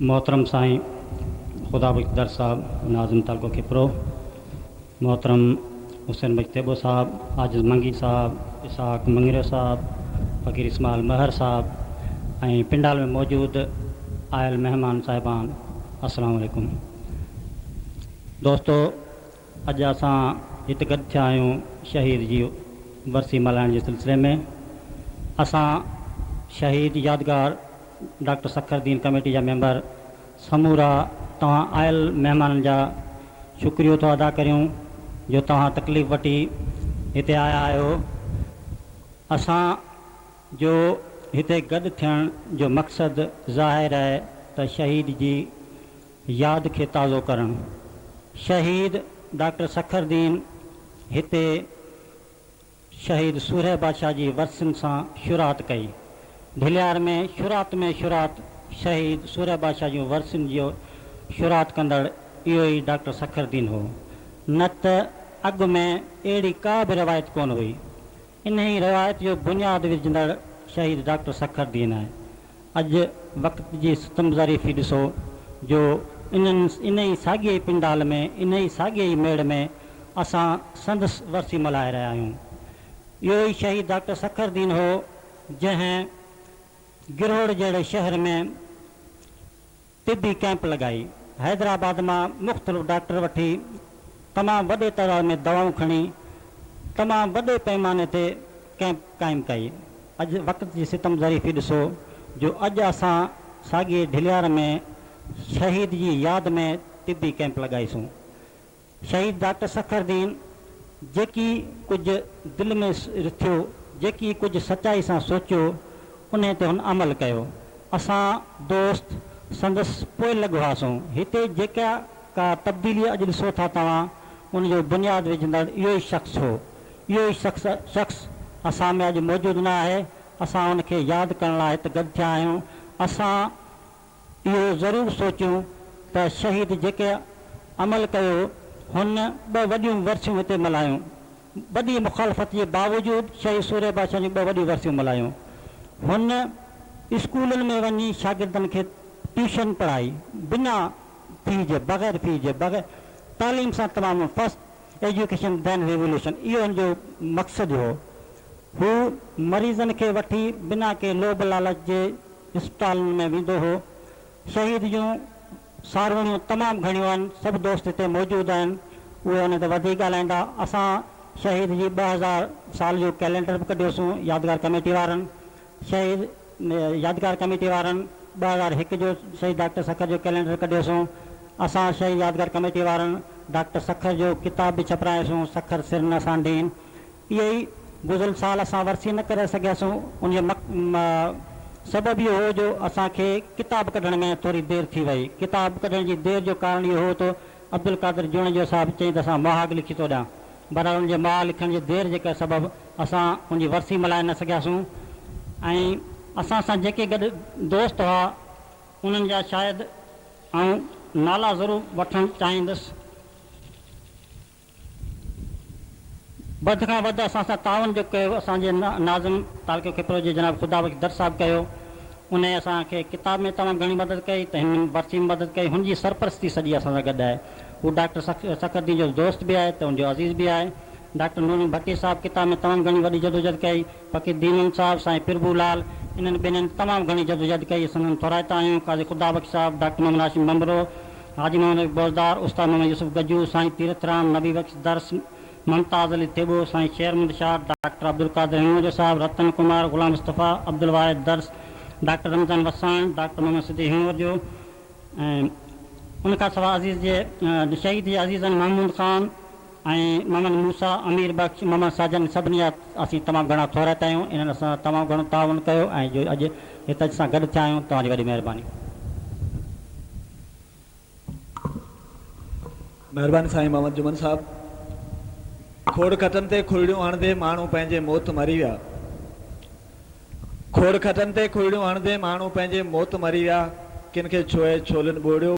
محترم سائين خدا بخش درس صاحب ناظم تعلقو کپرو، محترم حسين بخش ٿيٻو صاحب، عاجز منگي صاحب، اسحاق مڱريو صاحب، فقير اسماعيل مهر صاحب ۽ پنڊال ۾ موجود آيل مهمان صاحبان السلام عليڪم. دوستو اڄ اسان هت گڏ ٿيا آهيون شهيد جي ورسي ملهائڻ جي سلسلي ۾. اسان شهيد يادگار ڊاڪٽر سکر دين ڪميٽي جا ميمبر سمورا توهان آيل مهمانن جا شڪريو ٿو ادا ڪريون جو توهان تڪليف وٺي هتي آيا آهيو. اسان جو هتي گڏ ٿيڻ جو مقصد ظاهر آهي ته شهيد جي ياد کي تازو ڪرڻ. شهيد ڊاڪٽر سکر دين هتي شهيد سورهيه بادشاهه جي ورسين سان شروعات ڪئي. ڍليار ۾ شروعات ۾ شروعات شهيد سورهيه بادشاهه جون ورسين جو شروعات ڪندڙ اهو ئي ڊاڪٽر سکر دين هو. نه ته اڳ ۾ اهڙي ڪا به روايت ڪونه هئي. انهيء روايت جو بنياد وجهندڙ شهيد ڊاڪٽر سکر دين آهي. اڄ وقت جي ستم ظريفي ڏسو جو انهن انهيء ساڳئي ئي پنڊال ۾ انهيء ساڳئي ئي ميڙ ۾ اسان سندس ورسي ملهائي رهيا آهيون. اهو ئي شهيد ڊاڪٽر سکر دين هو جنهن گرهوڙ جهڙي شهر ۾ طبي ڪئمپ لڳائي، حيدرآباد مان مختلف ڊاڪٽر وٺي تمام وڏي تعداد ۾ دوائون کڻي تمام وڏي پئماني تي ڪئمپ قائم ڪئي. اڄ وقت جي ستم ظريفي ڏسو جو اڄ اسان ساڳئي ڍليار ۾ شهيد جي ياد ۾ طبي ڪئمپ لڳائيسون. شهيد ڊاڪٽر سکر دين جيڪي ڪجهه دل ۾ رٿيو، جيڪي ڪجهه سچائي سان سوچيو، انهي تي هن عمل ڪيو. اسان دوست سندس پوئلڳ هئاسون. هتي جيڪا ڪا تبديلي اڄ ڏسو ٿا توهان، ان جو بنياد وجهندڙ اهو ئي شخص هو. اهو ئي شخص شخص اسان ۾ اڄ موجود نه آهي. اسان ان کي ياد ڪرڻ لاء هت گڏ ٿيا آهيون. اسان. اهو ضرور سوچيون ته شهيد جيڪي عمل ڪيو هن ٻه وڏيون ورسيون هتي ملهايون. وڏي مخالفت جي باوجود شهيد سورهيه بادشاهه جون ٻه وڏيون ورسيون ملهايون. هن اسڪولن ۾ وڃي شاگردن کي ٽيوشن پڙهائي بنا في جي بغير في جي بغير تعليم سان تمام فرسٽ ايجوڪيشن دين ريوليوشن اهو هن جو مقصد هو. هو مريضن کي وٺي بنا ڪنهن لوڀ لالچ جي اسپتالن ۾ ويندو هو. شهيد جون ساروڻيون تمام گهڻيون آهن، سڀ دوست هتي موجود آهن، اهي ان تي وڌيڪ ڳالهائيندا. اسان شهيد جي 2000 سال جو ڪئلينڊر به ڪڍيوسون يادگار ڪميٽي وارن شهيد يادگار ڪميٽي وارن 2001 جو شهيد ڊاڪٽر سکر جو ڪئلينڊر ڪڍيوسون. اسان شهيد يادگار ڪميٽي وارن ڊاڪٽر سکر جو ڪتاب به ڇپرايوسون، سکر سر نه سانڍين. اهي ئي گذريل سال اسان ورسي نه ڪري سگهياسون ان جو سبب اهو هو جو اسان کي ڪتاب ڪڍڻ ۾ ٿوري دير ٿي وئي. ڪتاب ڪڍڻ جي دير جو ڪارڻ اهو هو ته عبدالقادر جوڻيجو صاحب چيائين ته اسان مهاڳ لکي ٿو ڏيان. بهرحال ان جي مهاڳ لکڻ جي دير جي ڪري سبب اسان ان جي ورسي ملهائي نه سگهياسون ۽ اسان سان جيڪي گڏ دوست هئا انهن جا شايد آئون نالا ضرور وٺڻ چاهيندس. وڌ کان وڌ اسان سان تعاون جو ڪيو اسان جي ناظم تعلقي کپرو جي جناب خدا بخش در صاحب ڪيو انهي اسان کي ڪتاب ۾ تمام گهڻي مدد ڪئي ته هن ورسي ۾ مدد ڪئي هن جي سرپرستي سڄي اسان سان گڏ آهي هو ڊاڪٽر سکر دين جو دوست به آهي ته ان جو عزيز به آهي ڊاڪٽر نورمحمد ڀٽي صاحب ڪتاب ۾ تمام گهڻي وڏي جدوجھد ڪئي فقير دينن صاحب سائين پرڀو لال انهن ٻنهين تمام گهڻي جدوجھد ڪئي سندن ٿورائتا آهيون قاضي خدا بخش صاحب ڊاڪٽر محمد هاشم ڀنڀرو حاجي محمد علي بوزدار، استاد محمد يوسف گجو، سائين تيرٿ رام، نبي بخش درس، ممتاز علي ٿيٻو، سائين شير محمد شاهه، ڊاڪٽر عبدالقادر هڱورجو صاحب، رتن ڪمار، غلام مصطفيٰ، عبدالواحد درس، ڊاڪٽر رمضان وساڻ، ڊاڪٽر محمد صديق هڱورجو ۽ ان کان سواء عزيز جي شهيد جي عزيزن محمود خان ۽ محمد موسيٰ، امير بخش، محمد ساجن سڀني جا اسين تمام گهڻا ٿورائتا آهيون، انهن اسان سان تمام گهڻو تعاون ڪيو ۽ جو اڄ هت اڄ سان گڏ ٿيا آهيون، توهان جي وڏي مهرباني. مهرباني سائين محمد جمن صاحب. کوڙ کٽن تي کڙڙيون هڻندي ماڻهو پنهنجي موت مري ويا. کوڙ کٽن تي کڙڙيون هڻندي ماڻهو پنهنجي موت مري ويا. ڪن کي ڇوهي ڇولين ٻوڙيو.